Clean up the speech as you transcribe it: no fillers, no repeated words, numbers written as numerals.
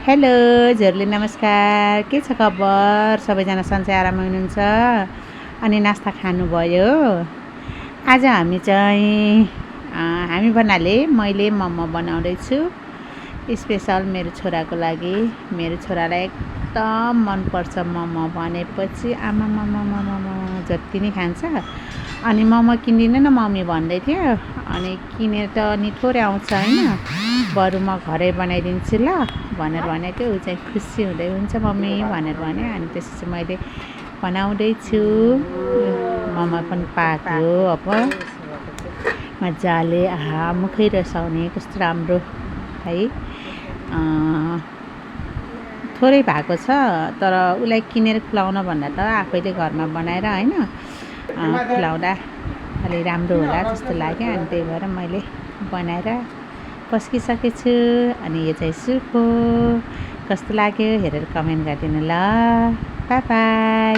Hello हजुरले नमस्कार, के छ खबर? सबैजना सन्चै आराम हुनुहुन्छ अनि नास्ता खानुभयो? आज हामी चाहिँ हामी भन्नाले मैले मोमो बनाउँदैछु स्पेसल मेरो छोराको लागि। मेरो छोरालाई एकदम मनपर्छ मोमो भनेपछि, आमामामामामा जति नै खान्छ। अनि मोमो किनिदिनु न मम्मी भन्दै थियो, अनि किनेर त अनि थोरै आउँछ होइन, बरु म घरै बनाइदिन्छु ल भनेर भनेको। ऊ चाहिँ खुसी हुँदै हुन्छ मम्मी भनेर भन्यो। अनि त्यसपछि मैले बनाउँदैछु। मोमो पनि पाक्यो अब मजाले। मुखै रसाउने कस्तो राम्रो है। थोरै भएको छ, तर उसलाई किनेर खुवाउन भन्दा त आफैले घरमा बनाएर होइन खुवाउँदा अलि राम्रो होला जस्तो लाग्यो। अनि त्यही भएर मैले बनाएर पस्किसकेछु। अनि यो चाहिँ सुप हो। कस्तो लाग्यो हेरेर कमेन्ट गरिदिनु ल। By by.